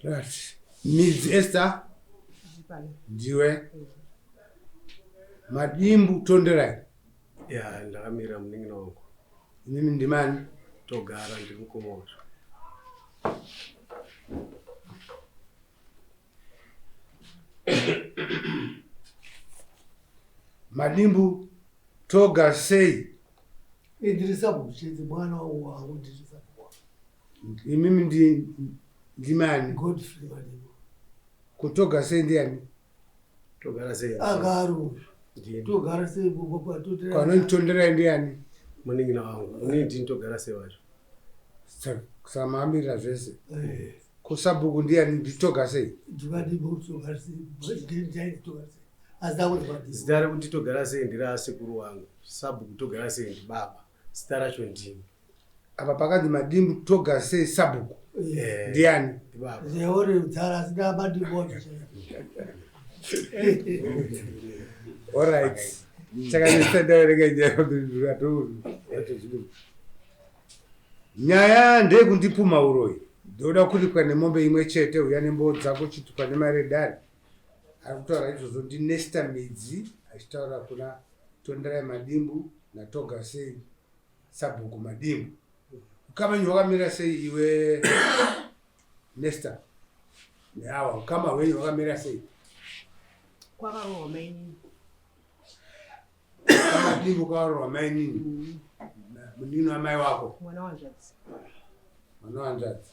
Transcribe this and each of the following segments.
Right. Midzi Esther ndiwe Madimbu Tonderai. Ya, ndakamira munin'ina wangu. Imimi ndimani? Togara ndiri mukoma wacho. Madimbu toga sei? Idrisa Buchedzi mwana wangu Idrisa. Imimi ndi ndimani? Godfrey Madimbu. Kutoga sei ndiani? Togara sei? Agaro. Togara sei baba totera. Kwanonditonderai ndiani? Munin'ina wangu. Inini ndini togara sei wacho. Saka maamirira zvese. Eh. Ko sabhuku ndiani nditoga sei? Ndivadimbu togara sei. Ndini togara sei. Zita rekuti togara sei nderasekuru wangu. Sabhuku togara sei ndibaba. Zita racho ndini. Apa pakanzi Madimbu toga sei sabhuku Eh, ndiani? Ndibaba. Zeore dzara zita Madimbu wacho. Alright. Saka ndisendaerenge nyaya Nyaya ndeyekundipuma uroyi. Ndoda kuripwa nemombe imwe chete uya nemboo dzako chitupa nemari yedare. Ari kutaura izvozvo ndiNesta Midzi achitaura kuna Tonderai Madimbu naToga sei Sabhuku Madimbu. Ukama wenyu hwakamira sei iwe Nesta neawa ukama hwenyu hwakamira sei? Kwakarohwa mainini. Madimbu kwakarohwa mainini. Munini wamai wako. Mwana wanzvadzi. Mwana wanzvadzi.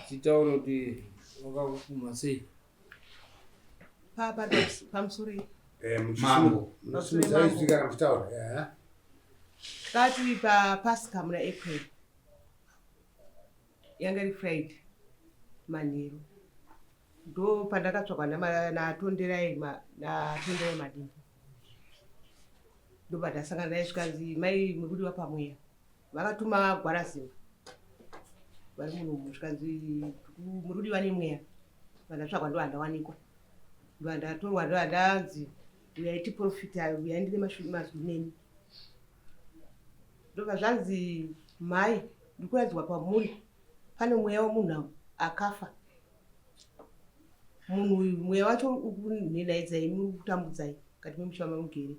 Chitaura kuti wakakupuma sei? Pamusoro eh, Mambo. Munosimudza izwi kana muchitaura. Eh. Tati paPasika muna April yanga iri Friday manheru ndo pandakatsvagwa naTonderai naTonderai Madimbu ndobva ndasangana naye zvikanzi mai muri kudiwa pamweya vakatuma Gwarazimba vari muno zvikanzi muri kudiwa nemweya vandatsvagwa ndo handawanikwa ndo handatorwa ndo handanzi uyai tiprofita uyai ndine mazwi nemi ndobva zvanzi mhai ndikuratidzwa pamuri pane mweya wemunhu akafa munhu uyu mweya wacho ukunhenaidzai muri kutambudzai kati memusha wamamugere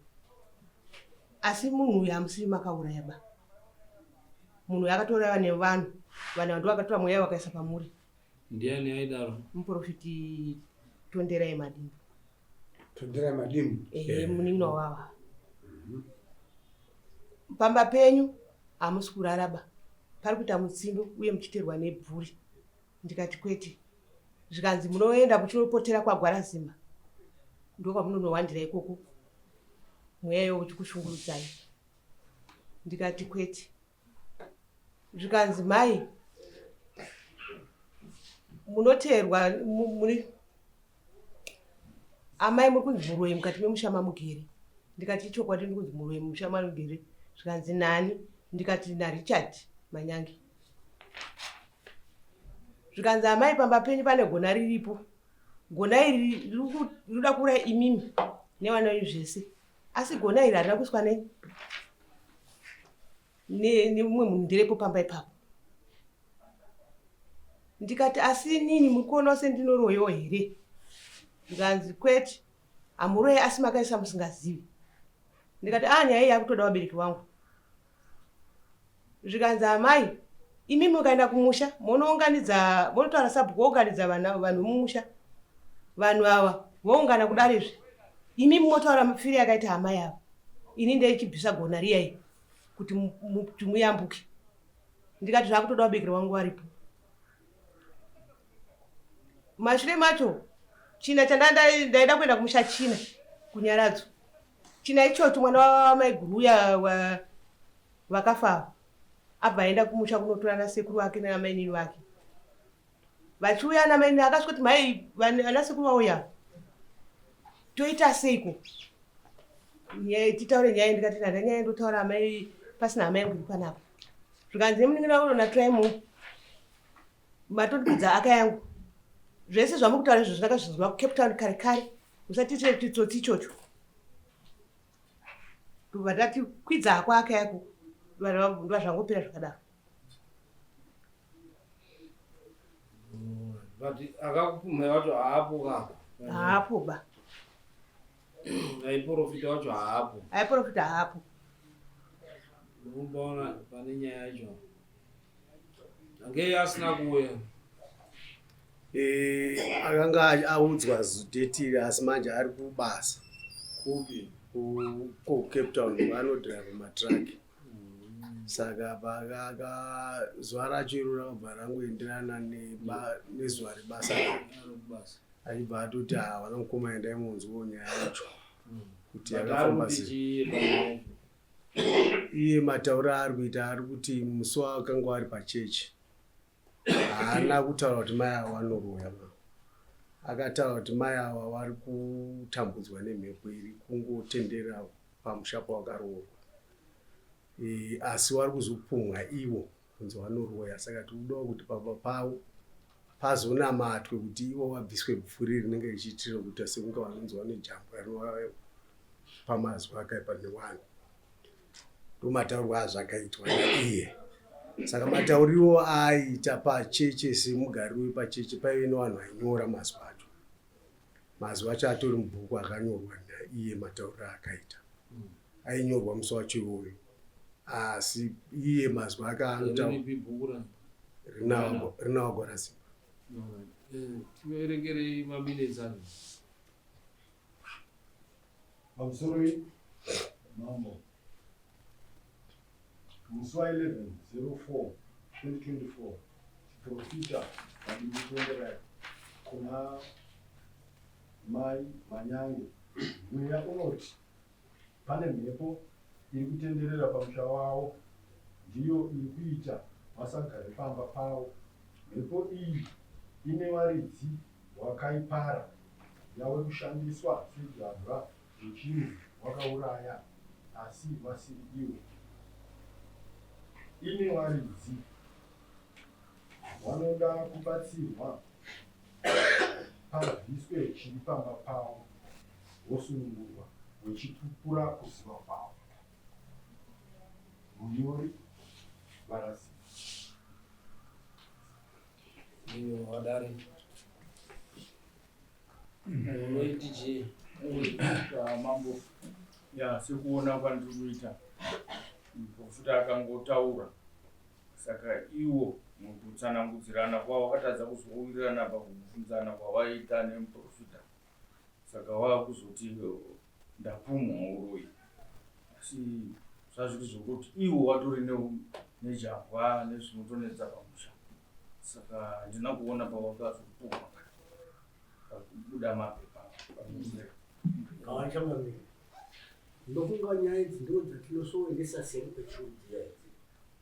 asi munhu uyu hamusiri makauraya ba munhu uyu akatouraiwa nevanhu vanhu ava ndovakatora mweya vakaisa pamuri Ndiani aidaro? Muprofiti Tonderai Madimbu. Tonderai Madimbu. Ehe, munin'ina wava. Pamba penyu hamusi kurara ba. Pari kuita mutsindo uye muchiterwa nebvuri. Ndikati kwete. Zvikanzi munoenda muchinopotera kwaGwarazimba. Ndokwamunonowandira ikoko. Mweya iwo uchikushungurudzai. Ndikati kwete. Zvikanzi mai munoteerwa muri amai muri kunzi muroyi mukati memusha mamugere. Ndikati ichokwadi ndiri kunzi muroyi mumusha mamugere. Zvikanzi nani? Ndikati naRichard Manyange. Zvikanzi amai pamba penyu pane gona riripo. Gona iri riri kuda kuuraya imimi nevana venyu zvese. Asi gona iri harina kuiswa nei nemumwe munhu ndirepo pamba ipapo. Ndikati asi inini muri kuonawo sendinoroyewo here? Zvikanzi kwete hamuroye asi makaisa musingazivi. Ndikati ah nyaya iyi yakutoda vabereki vangu. Zvikanzi amai imi mukaenda kumusha monounganidza monotaura sabhuku wounganidza vana vanhu vemumusha vanhu ava voungana kudare izvi imi motaura mafiro yakaita amai ava ini ndaichibvisa gona riya iri kuti kuti muyambuke ndikati zvakutoda vabereki vangu varipo mashure macho china chandaida kuenda kumusha china kunyaradzo China ichocho mwana wamaiguru uya vakafa ava abva aenda kumusha kunotora nasekuru vake namainini vake vachiuya namainini akasvika kuti mai anasekuru vauya toita seiko titaure nyaya ndikati nada nyaya ndotaura amai pasina hama yangu iri panapa zvikanzi nemunin'ina uno natraimu matondipidza aka yangu zvese zvamuri kutaura izvo zvandakazvinzwa kucape town kare kare usatiitire chitsotsi ichocho ndobva ndati kwidza hako aka yako ndobva zvangopera zvakadaro. But akakupumha wacho haapo ka? Haapo ba. Aiprofita wacho haapo. Aiprofita haapo. Unombaona pane nyaya yacho. Angei asina kuuya. Eh, akanga audzwa date iri asi manje ari kubasa. Kupi? Ku Cape Town, vanodhiraivha matraki. Saka pakaka zuva racho iro rakabva rangoenderana nezuva rebasa rake. Ari kubasa. Achibva atoti, "Ha, vana mukoma, endai munzwewo nyaya yacho kuti But ari yakafamba kuti sei." chii panyaya yacho? Iye matauro aari kuita, ari kuti musi waakanga ari pachechi haana kutaura kuti mai ava vanoroya ma. Akataura kuti mai ava vari kutambudzwa nemhepo iri kungotendera pamusha pawakaroorwa. Asi vari kuzopumwa ivo kunzi vanoroya, saka tikudawo kuti pamba pavo pazonamatwe kuti ivo vabviswe bvuri rinenge richiitira kuita sekunge vanonzi vane jambwa rinova pamazwi akaipa nevanhu. Ndomataurwa azvakaitwa naiye. Saka matauriro aaita pacheche, semugariro wepacheche, paive nevanhu vainyora mazwi acho. Mazwi acho atori mubhuku akanyorwa naiye. Matauriro aakaita ainyorwa musi wacho iwoyo, asi iye mazwi ake anotaura Riripi bhuku racho? Rinawagora simba. Alright. Tiverengerei maminutes acho. Pamusoro, mambo. Musi wa11 04 2024, chiprofita vadimutongera kuna mai Manyange. Mweya unoti pane mhepo iri kutenderera pamusha wavo, ndiyo iri kuita vasagare pamba pavo. Mhepo iyi ine varidzi wakaipara, yave kushandiswa sejambwa, zvichinzi wakauraya asi vasiri ivo. Ine varidzi vanoda kubatsirwa pabviswe chiri pamba pavo, vosunungurwa vechipupura kuziva kwavo. Munyori Varasi. Iyo wadare. Unoiti chii? Mambo, ya, sekuona kwandiri kuita, muprofita akangotaura, saka iwo mukutsanangudzirana kwavo vakatadza kuzowirirana pakubvunzana kwavaita nemuprofita. Saka wakuzoti ndapumwa uroyi, asi zvazviri zvokuti iwo watori nejambwa nezvinotonetsa pamusha. Saka handina kuona pawakazopumwa pakubuda mapepa pamusha. Kawachangamire, ndofunga nyaya idzi ndo dzatinosoendesa seri kwechiudziya idzi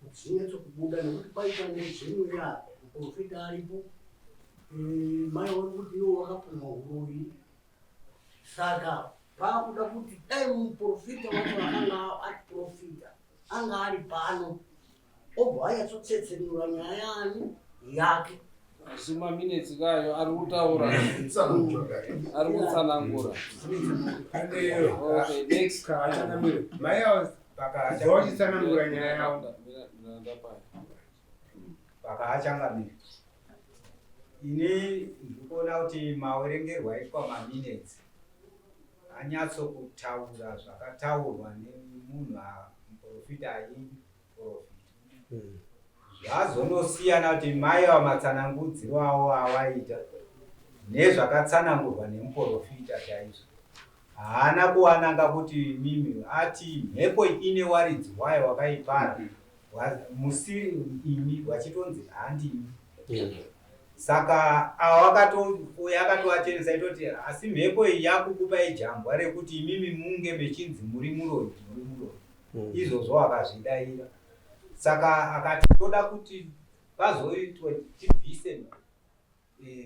kuti zvinyatso kubuda, nekuti paita nezvemweya, muprofita aripo. Mai vari kuti iwo wakapumwa uroyi, saka paakuda kuti dai muprofita wacho akanga atiprofita anga ari pano, obva anyatsotsetsenura nyaya yani yake. Asi maminutes kayo ari kutaura, ari kutsanangura. Okay, next. Kachangamire, mai ava vachitsanangura nyaya yavo. Ndapaya. Pakachangamira, ini ndikuona kuti mawerengerwo aitwa maminutes anyatsokutaura zvakataurwa nemunhu muprofita aiprofita. Zvazonosiyana kuti mai ava matsanangudziro avo awaita nezvakatsanangurwa nemuprofita chaizvo. Haana kuwananga kuti mimi ati mhepo ine waridzi wayo wakaipara, musiri imi, vachitonzi handimi. Saka ava vakatouya akatoachenesa itoti, asi mhepo iyi yakukupai jambwa rekuti imimi munge mechinzi muri muroyi, muri muroyi. Izvozvo akazvidaira. Saka akati toda kuti pazoitwa tibvise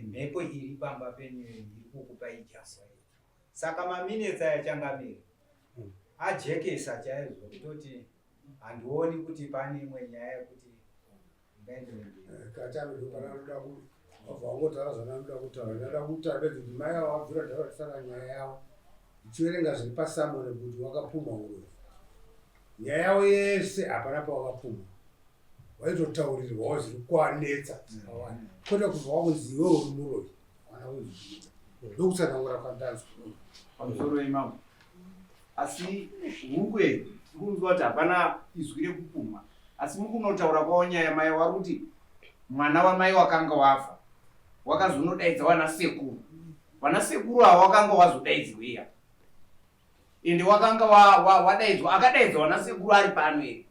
mhepo iri pamba penyu iri kukupai jambwa iri. Saka maminutes aya, changamire, ajekesa chaizvo kutoti handioni kuti pane imwe nyaya yekuti ingaenderere mberi. Kachamiro, pananoda kubva wangotaura zvanoda kutaura. Ndinoda kutaura bedzi kuti mai ava vabvira ndavatisana nyaya yavo, ndichiverenga zviri pasamone kuti wakapumwa uroyi. Nyaya yavo yese hapana pawakapumwa. Waitotaurirwawo zviri kuanetsa zvakawanda kwete kubva wakunzi iwe uri muroyi wana kunzi ndokutsanangura kwandanzwa. Pamusoro imambo. Asi hungwe tiri kunzwa kuti hapana izwi rekupumha. Asi mukunotaura kwavo nyaya mai wari kuti mwana wamai wakanga wafa wakazonodaidza wana sekuru. Wana sekuru ava wakanga wazodaidzirwei apa? Ende wakanga wadaidzwa akadaidzwa wana sekuru ari pano here?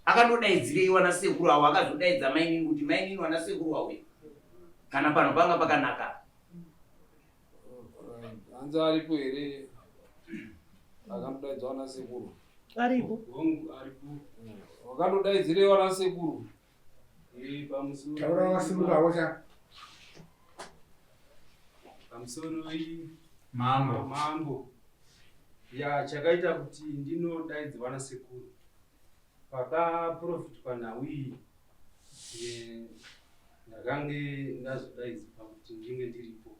Akanodaidzirei wana sekuru avo akazodaidza mainini kuti mainini wana sekuru wauya kana pano panga pakanaka. Hanzi aripo here akanodaidzwa wana sekuru? Aripo. Hongu aripo. Wakanodaidzirei wana sekuru? Pamusoro. Taura wasimuka hosha. Pamusoro iyi Mambo. Mambo. Ya chakaita kuti ndinodaidzwa nasekuru pakaprofitwa nhau iyi eh, ndakange ndazodaidzwa kuti ndinge ndiripo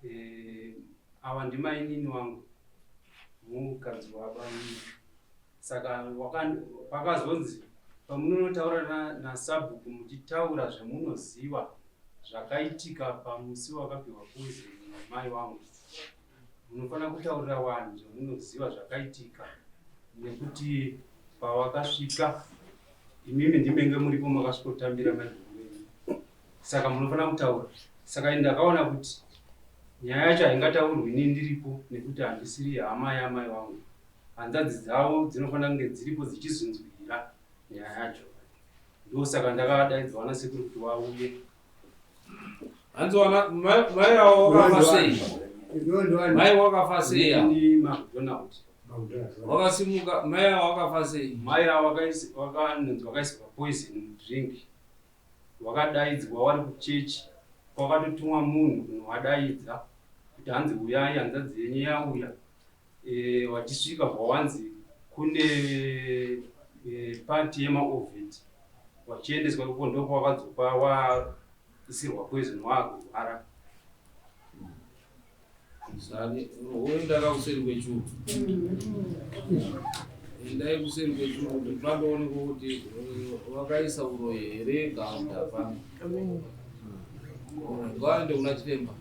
eh, awa ndimainini wangu mukadzi wabamini saka pakazonzi pamunonotaura nasabhuku muchitaura zvamunoziva zvakaitika pamusi wakapiwa poison namai wangu munofanira kutaurira vanhu zvamunoziva zvakaitika nekuti pawakasvika imimi ndimenge muripo makasvikotambira maiguru venyu saka munofanira kutaura saka ini ndakaona kuti nyaya yacho haingataurwi ini ndiripo nekuti handisiri hama yamai wangu hanzvadzi dzavo dzinofanira kunge dziripo dzichizunzwira nyaya yacho ndosaka ndakadaidzwa vana sekuru kuti vauye Hanzi wana mai avo wakafa sei? Mai wakafa sei? Ni McDonald. Wakasimuka mai avo wakafa sei? Mai avo wakanzi wakaiswa poison drink. Wakadaidzwa wari kuchechi kwakatotumwa munhu kunovadaidza kuti hanzi uyai hanzvadzi yenyu yauya. E, wachisvika kwawanzi kune e, pati yemaovet wachiendeswa ikoko ndokwakadzoka waisirwa poison waakurwara. Woendaka kuseri kwechuru, endai kuseri kwechuru kuti pandoonekwa kuti wakaisa uroyi here kana kuti hapana. Ngaende kuna chiremba.